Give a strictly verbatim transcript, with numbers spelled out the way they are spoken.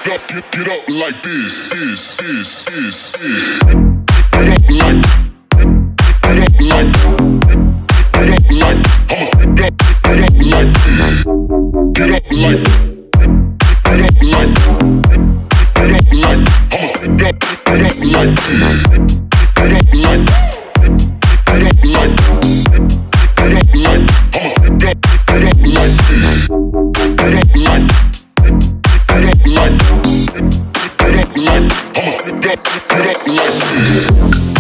Get up, get, get up like this, this, this, this, this. Get up like, get up like, get up like, I'ma get up, get up like this. Get up like, get up like, get up like, I'ma get up, get up like this. Get up like, get up like, get up like, I'ma get up, get up like this. Get up like, get up like, get up like, I'ma get up, get up like this.